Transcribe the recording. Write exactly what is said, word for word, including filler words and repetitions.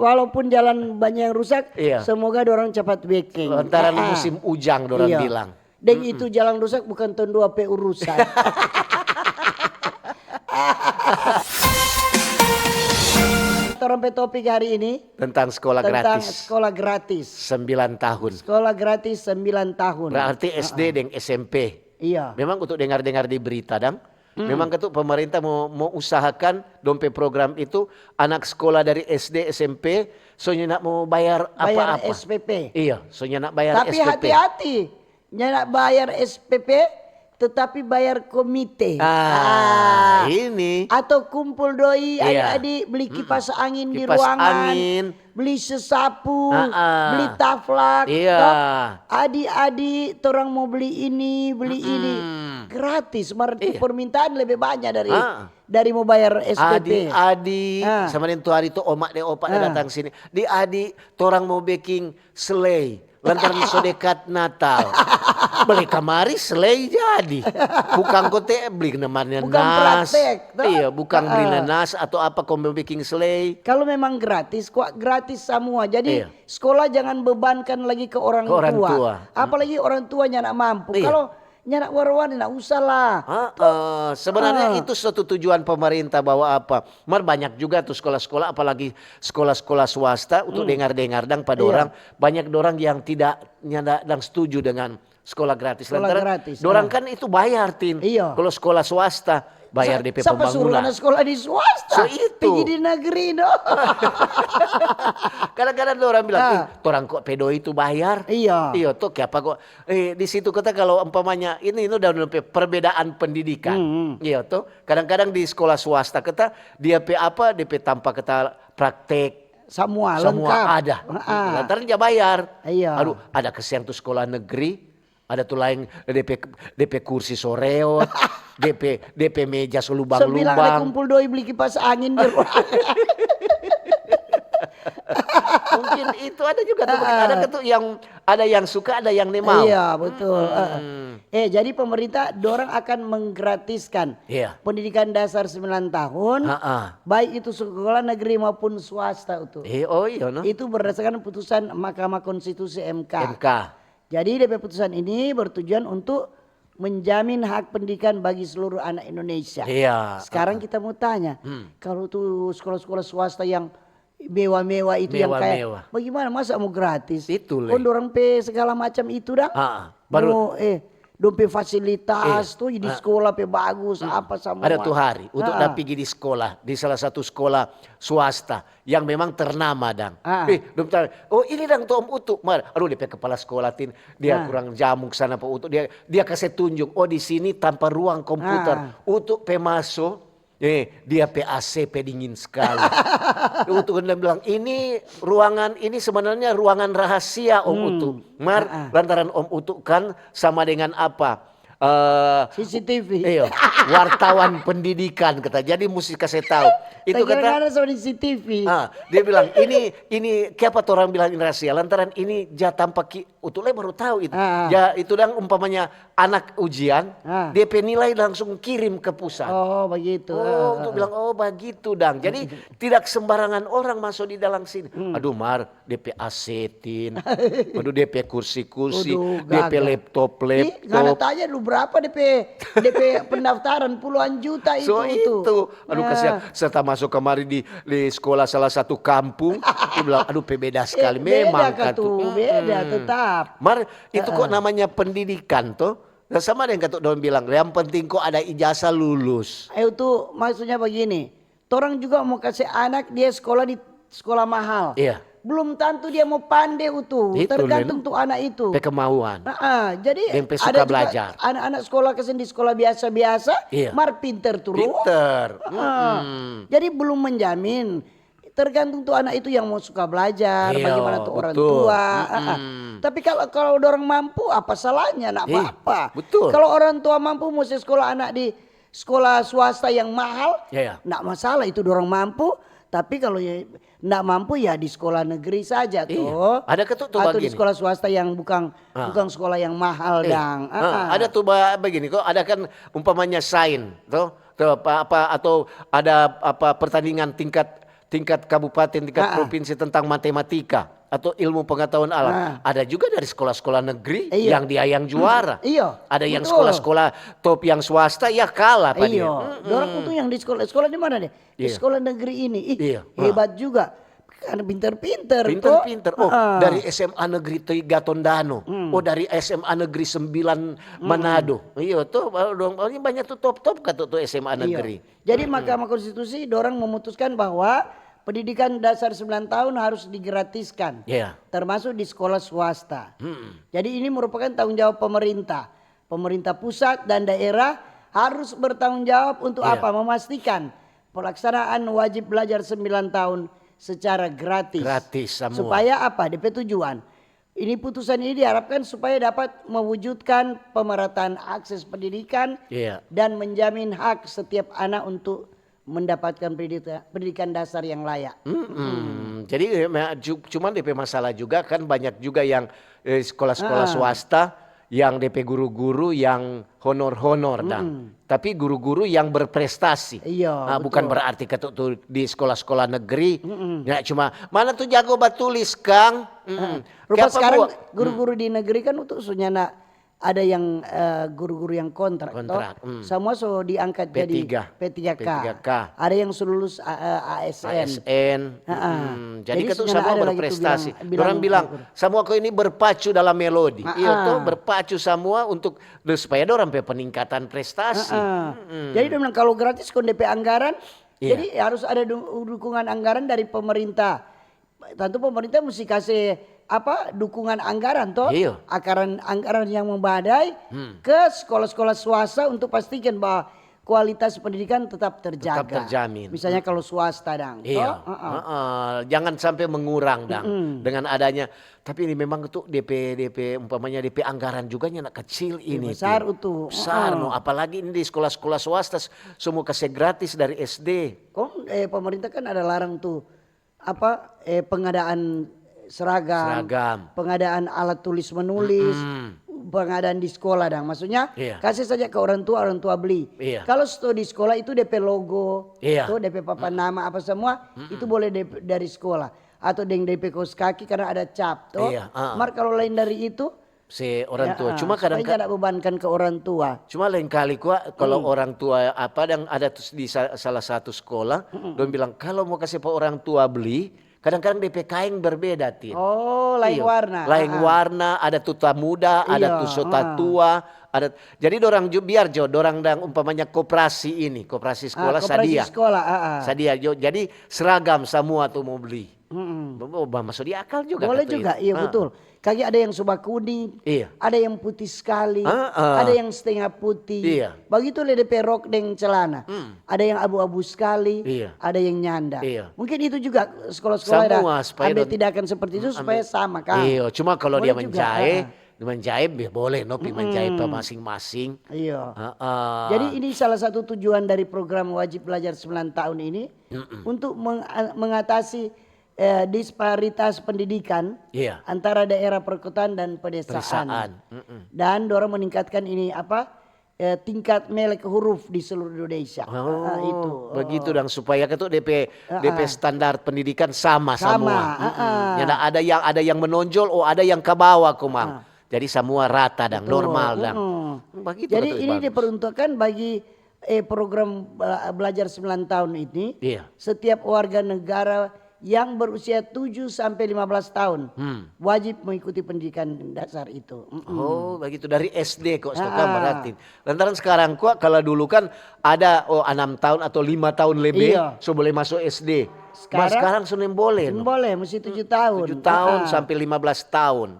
Walaupun jalan banyak yang rusak, iya, semoga dorang cepat beking. Lantaran musim ujang, dorang bilang. Deng itu jalan rusak bukan tong dua pe urusan. Torang pe topik hari ini tentang sekolah gratis. Tentang sekolah gratis. Sembilan tahun. Sekolah gratis sembilan tahun. Berarti S D deng S M P. Iya. Memang untuk dengar-dengar di berita, dang. Memang katu pemerintah mo, mo usahakan dong pe program itu, anak sekolah dari S D, S M P, so nyanda mo bayar apa-apa. Bayar S P P. Iya, so nyanda bayar S P P. Tapi hati-hati, nyanda bayar S P P, tetapi bayar komite. Ah, ini. Atau kumpul doi, iya, adik-adik, beli kipas angin di ruangan. Kipas angin. Beli sesapu, beli taflak, iya, to. Adi-adi, torang mo beli ini, beli ini. Gratis, mar tu permintaan lebe banya dari, dari mo bayar S P P. Adi-adi, sama deng tu hari tu omak deng opa da datang sini. Di adi, torang mo beking selei. Lantaran so dekat Natal. Beli kamari selei jadi. Bukang kote beli namanya nas. Bukang praktek, to? Iya, bukang beli nanas atau apa, kong beking selei. Kalau memang gratis, kok gratis samua. Jadi, iya, sekolah jangan bebankan lagi ke orang tua. Ke orang tua. Apalagi orang tua nyanda mampu. Iya. Kalau nyanda wara-wara, nda usah lah. Heeh, sebenarnya itu suatu tujuan pemerintah bahwa apa? Mar banyak juga tu sekolah-sekolah, apalagi sekolah-sekolah swasta, untuk dengar-dengar dang pa dorang, banyak dorang yang tidak, nyanda dang setuju dengan sekolah gratis. Lantaran gratis, dorang kan itu bayar, Tin. Iya. Kalau sekolah swasta, bayar depe pembangunan. Sapa suruh anak sekolah di swasta? So itu. Pigi di negeri, no. Kadang-kadang dorang bilang, "Ih, torang kok pe doi itu bayar." Iya. Iya, to, kiapa kok? Eh, di situ kita kalau umpamanya, ini, ini udah, udah pe-, perbedaan pendidikan. Iya, to. Kadang-kadang di sekolah swasta kita, dia pe apa, dia pe tampa kita praktek. Samua lengkap. Samua ada. Heeh. Lantaran ja bayar. Iya. Aduh, ada kasiang tu sekolah negeri, ada tu laeng depe, depe kursi so reot, depe, depe meja so lubang-lubang. Sebilang ada kumpul doi beli kipas angin di rumah. Mungkin itu ada juga tuh, ada tuh yang, ada yang suka, ada yang nemau. Iya, betul. Heeh. Eh, jadi pemerintah dorang akan menggratiskan pendidikan dasar sembilan tahun, baik itu sekolah negeri maupun swasta itu. Eh, oh iya, no. Itu berdasarkan putusan Mahkamah Konstitusi, M K. M K. Jadi, depe putusan ini bertujuan untuk menjamin hak pendidikan bagi seluruh anak Indonesia. Iya. Sekarang kita mau tanya, kalau tu sekolah-sekolah swasta yang mewah-mewah itu, yang kaya, mewah-mewah, bagaimana, masa mau gratis? Itu le. Kong dorang pe segala macam itu dang. Ah, baru. Mau, eh, dong pe fasilitas tu di sekolah pe bagus, apa samua. Ada tu hari, untuk da pigi di sekolah, di salah satu sekolah swasta yang memang ternama dang. Eh, dong bilang, "Oh, ini dang tu Om Utu." Mar, aduh, dia pe kepala sekolah, Tin, dia kurang jamuk sana pa Utu. Dia, dia kase tunjuk, "Oh, di sini tanpa ruang komputer." Utu pe maso, eh, dia pe A C pe dingin skali. Utu kan bilang, "Ini ruangan, ini sebenarnya ruangan rahasia, Om Utu." Mar, lantaran Om Utu kan sama dengan apa? Eh, C C T V. Iyo, wartawan pendidikan kata. Jadi musti kase tau. Itu kata, ada sama di C C T V. Ah, dia bilang, "Ini, ini kiapa torang bilang ini rahasia? Lantaran ini ja tampa ki-," Utu le baru tau itu. Ah. Ja, itu dang umpamanya anak ujian, dia pe nilai langsung kirim ke pusat. Oh, begitu. Oh, Utu bilang, "Oh, begitu dang." Jadi tidak sembarangan orang masuk di dalam sini. Aduh, Mar, depe A C, Tin. Waduh, depe kursi-kursi, depe laptop-laptop. Ih, ngana tanya dulu berapa depe, depe pendaftaran, puluhan juta itu. So itu. Aduh, kasihan. Serta masuk kamari di, di sekolah salah satu kampung, dia bilang, "Aduh, pe beda skali." Memang beda katu, beda tetap. Mar, itu kok namanya pendidikan, to? Nah, sama deng katu dong bilang, yang penting kok ada ijazah lulus. Itu maksudnya begini, torang juga mo kase anak dia skolah di skolah mahal. Iya. Belum tantu dia mo pande, Utu. Itu, tergantung tu anak itu. Pe kemauan. Heeh, jadi deng pe suka belajar. Anak-anak skolah kase di skolah biasa-biasa, mar pinter trus. Pinter. Heeh. Jadi belum menjamin. Tergantung tu anak itu yang mo suka belajar, bagaimana tu orang tua. Heeh. Tapi kalau, kalau dorang mampu, apa salahnya? Nda apa-apa. Betul. Kalau orang tua mampu mo se skolah anak di skolah swasta yang mahal, nda masalah, itu dorang mampu. Tapi kalau ya nda mampu, ya di skolah negeri saja, to. Ada katu tu atau di skolah swasta yang bukang, bukang skolah yang mahal dang. Ada tu ba-, begini, kok ada kan umpamanya sains, to, to, apa, apa, atau ada apa pertandingan tingkat tingkat kabupaten, tingkat provinsi tentang matematika atau ilmu pengetahuan alam. Ada juga dari sekolah-sekolah negeri yang dia yang juara. Iyo, ada yang sekolah-sekolah top yang swasta ya kalah pada. Iyo, dorang itu yang di sekolah, sekolah di mana deh? Di sekolah negeri ini. Ih, hebat juga. Karena pinter-pinter. Pinter-pinter. Oh, dari S M A Negeri Tiga Tondano. Oh, dari S M A Negeri Sembilan Manado. Iyo, tuh banyak tuh top-top kata tuh S M A negeri. Jadi Mahkamah Konstitusi dorang memutuskan bahwa pendidikan dasar sembilan tahun harus digratiskan, termasuk di sekolah swasta. Jadi ini merupakan tanggung jawab pemerintah. Pemerintah pusat dan daerah harus bertanggung jawab untuk apa? Memastikan pelaksanaan wajib belajar sembilan tahun secara gratis. Gratis semua. Supaya apa? D P tujuan. Ini putusan ini diharapkan supaya dapat mewujudkan pemerataan akses pendidikan dan menjamin hak setiap anak untuk mendapatkan pendidikan dasar yang layak. Mm-mm. Jadi cuman D P masalah juga kan banyak juga yang eh, sekolah-sekolah swasta yang D P guru-guru yang honor-honor dang. Tapi guru-guru yang berprestasi. Iya, nah, bukan berarti kata tuh di sekolah-sekolah negeri. Mm-mm. Ya cuma mana tuh jago batulis kang. Mm-mm. Rupa sekarang guru-guru di negeri kan untuk sunyana ada yang uh, guru-guru yang kontrak, kontrak hmm. Semua so diangkat P tiga, jadi P tiga K. P tiga K. Ada yang so lulus uh, eh, A S N. A S N. Uh-uh. Hmm. Jadi, jadi kan semua berprestasi. Orang bilang, bilang semua kau ini berpacu dalam melodi. Uh-uh. Iya tuh berpacu semua untuk supaya orang pe peningkatan prestasi. Uh-uh. Hmm. Jadi dia bilang kalau gratis kon D P anggaran, iya. Jadi harus ada dukungan anggaran dari pemerintah. Tentu pemerintah mesti kasih apa dukungan anggaran toh, iya. Anggaran anggaran yang memadai hmm. Ke sekolah-sekolah swasta untuk pastikan bahwa kualitas pendidikan tetap terjaga. Tetap terjamin. Misalnya hmm. Kalau swasta dang, iya. Toh? Uh-uh. Uh-uh. Jangan sampai mengurang dang hmm. Dengan adanya. Tapi ini memang tuh D P D P umpamanya D P anggaran juga nak kecil ini. Besar tuh. Besar uh-uh. No, apalagi ini di sekolah-sekolah swasta semua kasih gratis dari S D. Kong eh, pemerintah kan ada larang tuh apa eh, pengadaan seragam, seragam, pengadaan alat tulis menulis, mm-hmm. Pengadaan di sekolah dang. Maksudnya iya. Kasih saja ke orang tua, orang tua beli. Iya. Kalau sto di sekolah itu D P logo, iya. Tuh D P papan mm-hmm. Nama apa semua mm-hmm. Itu boleh dari sekolah atau deng D P kos kaki karena ada cap tuh. Iya, uh. Mar kalau lain dari itu si orang tua. Cuma kadang-kadang tidak bebankan ke orang tua. Cuma lain kali kuat kalau hmm. Orang tua apa yang ada di salah satu sekolah, hmm. Dong bilang kalau mau kasih pa orang tua beli, kadang-kadang D P kain berbeda tin. Oh, lain iyo. Warna. Lain ah. Warna, ada tuta muda, iyo. Ada tuta ah. Tua, ada. Jadi dorang biar jo, dorang dang umpamanya koperasi ini, koperasi sekolah ah, koperasi sadia. Sekolah, ah, ah. Sadia jo. Jadi seragam semua tuh mau beli. Mm-mm. Masuk di akal juga. Boleh juga, iya ah. Betul. Kaki ada yang suba kuning, iya. Ada yang putih sekali, ah, ah. Ada yang setengah putih. Iya. Begitu le depe rok deng celana. Hmm. Ada yang abu-abu sekali, iya. Ada yang nyanda. Iya. Mungkin itu juga sekolah-sekolah ada ambil tindakan seperti itu hmm, supaya ambil. Sama kan. Iya, cuma kalau boleh dia juga, menjahit, ah. Menjahit ya boleh no pi menjahit pa masing-masing. Iya. Ah, ah. Jadi ini salah satu tujuan dari program wajib belajar sembilan tahun ini mm-mm. Untuk meng- mengatasi eh, disparitas pendidikan iya. Antara daerah perkotaan dan pedesaan. Pedesaan. Dan dorang meningkatkan ini apa eh, tingkat melek huruf di seluruh Indonesia. Oh, ah, itu. Begitu dang supaya itu D P ah, D P ah. Standar pendidikan sama, sama semua. Ah, ah. Ada yang ada yang menonjol, oh ada yang ke bawah komang. Ah. Jadi semua rata dang, betul. Normal dang. Mm-mm. Begitu. Jadi ini diperuntukkan bagi eh, program belajar sembilan tahun ini, iya. Setiap warga negara yang berusia tujuh sampai lima belas tahun hmm. Wajib mengikuti pendidikan dasar itu. Mm-mm. Oh, begitu. Dari S D kok, ah. Berarti. Lantaran sekarang kok kalau dulu kan ada oh enam tahun atau lima tahun lebih iya. So boleh masuk S D. Sekarang, sekarang sudah boleh. Boleh, mesti tujuh tahun. Tujuh tahun ah. Sampai lima belas tahun.